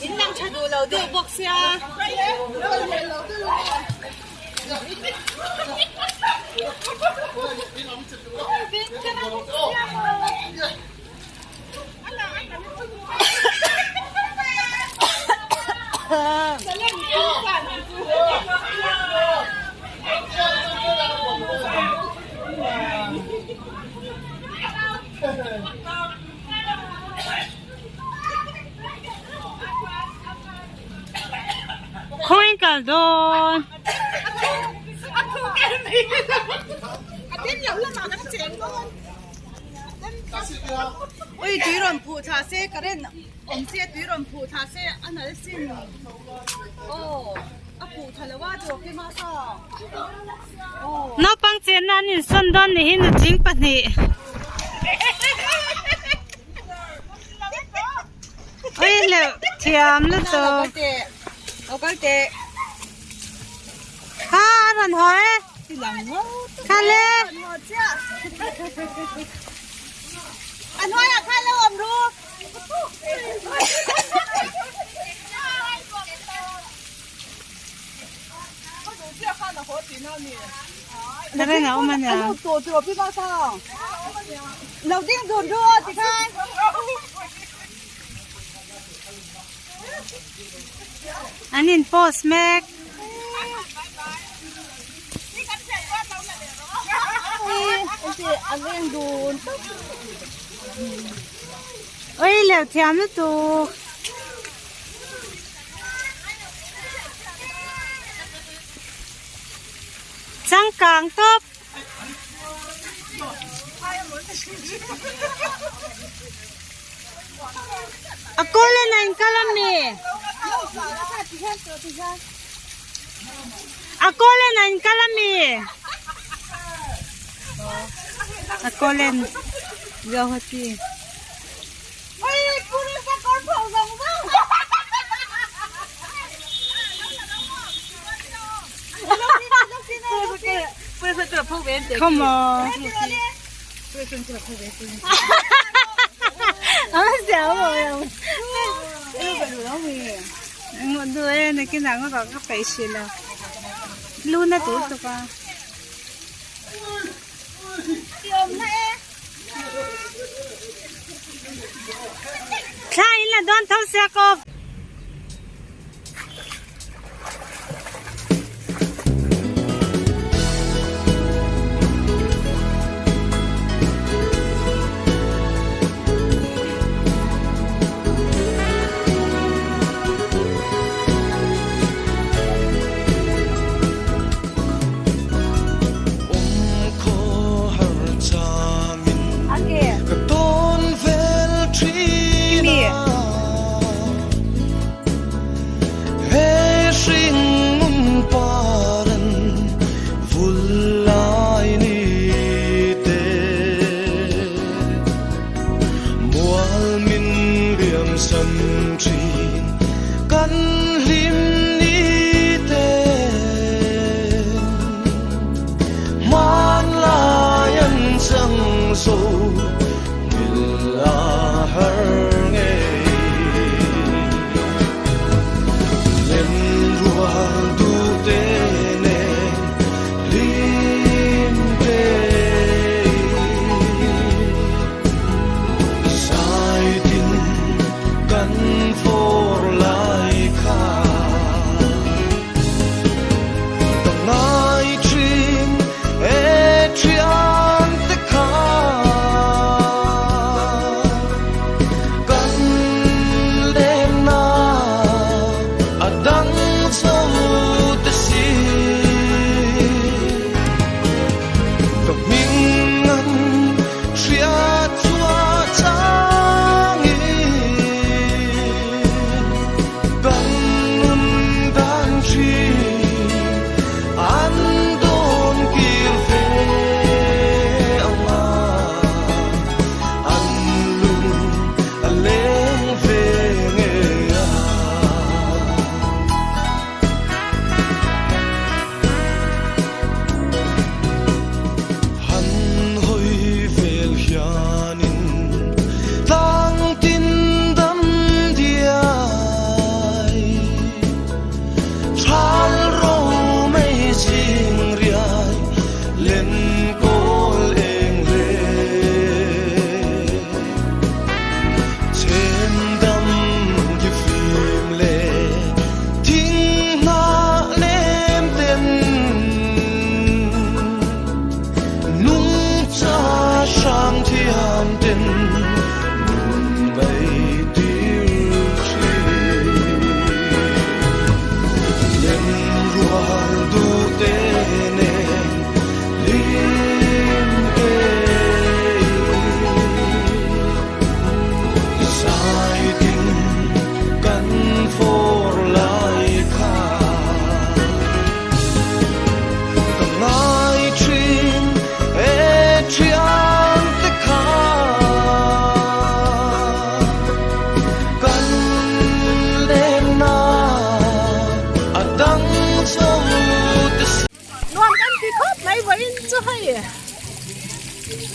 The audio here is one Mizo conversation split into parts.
In lang tha duh lo deuh bawk sia. Khawi kal dawn. Ui tui rawn phuh thla se current awm se tui rawn phuh thla se a nal sin aw a phuh thla lo a tawp hi masa aw. Naupang chenna an insawn dawn ni hi nutling pahnih. Ui leuh thiam lutuk. Lo kal teh. Kha a rawn haw e. Kha le. A hnuaiah khan lo awm ru. Karen a awm a nia. Lo ding dun ru aw tikhan. An in post mek. Oi leuh thiam lutuk. Changkang tawp. A kawl in a in kal a mi? A kawl in a in kal a mi? A kawl in Guwahati. Come on. Luna tur tuk a. Thla in la dawn tho sia ko.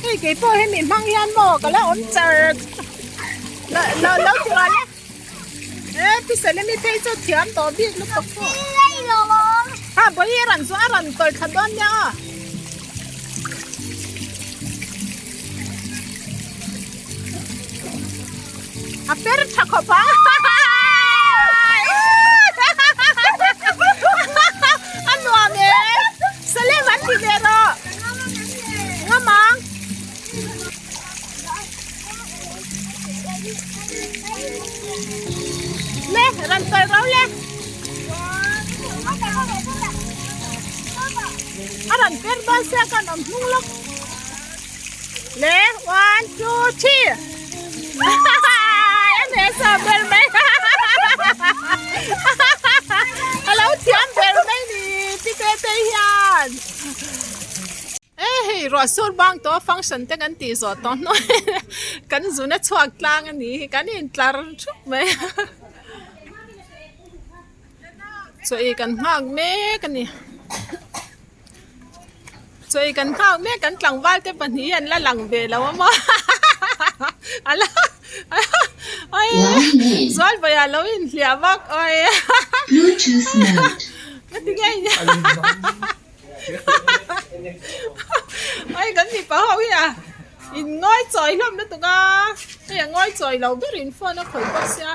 Hei keipawh hemi hmang hian maw ka la awm char lo lo ti rual e. E pi Salemi phei chu thiam tawh bik lutuk pawh. Ha bawi a rawn chu a rawn tawlh thla dawn nia aw. A per tha khawp ang. A nuam e. Salem an ti ve rawh. Ngam ang. Le, ran tawi ro le. A ran per dawn sia kan awm hnung lawk. Le, one, two, three. A hmel sa ber mai. A lo thiam ber mai ni, pi te te hian. E hei ruah sur bang tawh function te kan tih zawh tawh hnuai kan zun a chhuak tlang a ni hi kan intlar thup mai chaw ei kan nghak mek a ni chaw ei kan nghak mek kan tlangval te pahnih hi an la lang ve lo a maw ala zualbawiah lo inhliah vak awi ka ti ngei Oi kan mipa ho hi a in ngawi chawi hlawm lutuk a hei a ngawi chawi lo ber in phone a khawih bawk sia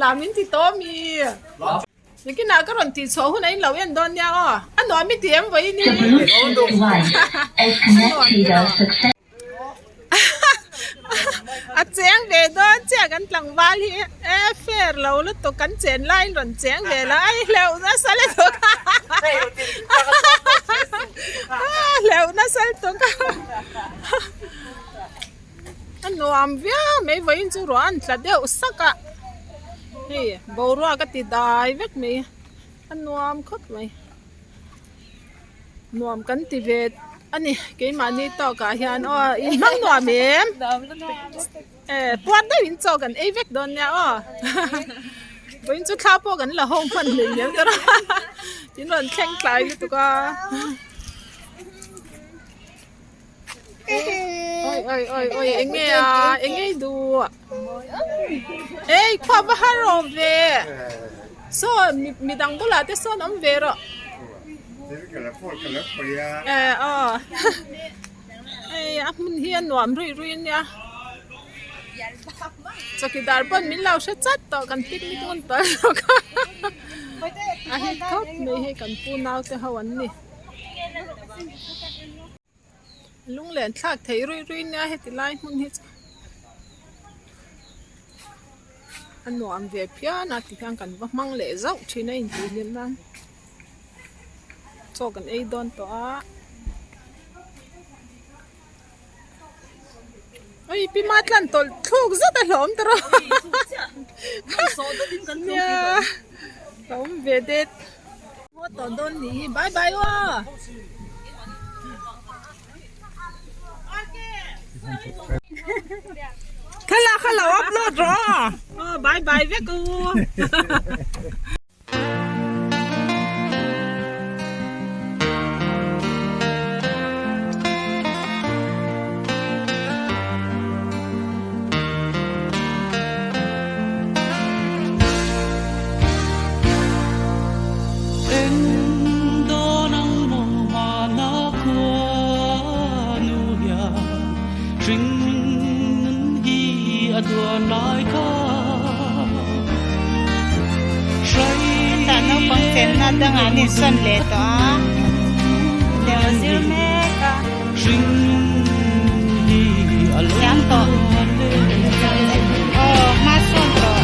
lah min ti tawh ami nikinah ka rawn tih chhuah hunah in lo en dawn nia aw a nuam i ti em vawiin hi a nuam tiraw. A cheng ve dawn chiah kan tlangval hi e fair lo lutuk kan chen laiin rawn cheng ve la ai hleuh nasa lutuk a hleuh nasa lutuk a nuam viau mai vawiin chu ruah an tla deuh sak a hei boruak a ti dai vek mai a nuam khawp mai. Nuam kan ti ve a ni keimahni tawkah hian aw in hmang nuam em e puat deuh in chaw kan ei vek dawn nia aw vawiin chu thla pawh kan la ho hman hlei hmel ber a in rawn thleng tlai lutuk a oi oi oi oi eng nge a eng nge i duh ei khua va har awm ve saw midang bulah te sawn awm ve rawh eh aw hei a hmun hi a nuam ruih ruih ania chawkidar pawn min lo hre chat tawh kan picnic ngun tawh lawk a a hit khawp mai hei kan pu naute ho an ni. Lunglen thlak theih ruih ruih nia heti lai hmun hi chu a nuam ve phian a tikhian kan va hmang leh zauh thin a intih hlim nan chaw kan ei dawn tawh a oi pi ma tlan tawlh thluk zet a hlawm ta rawh nia ka awm ve det. Maw tawh dawn nih hi bye bye aw. Khala khala upload rawh aw bye bye vek u. Hetah naupang chenna dangah an insawn leh tawh a, lem a zir mek a. Thiam tawh. Aw hma sawn tawh.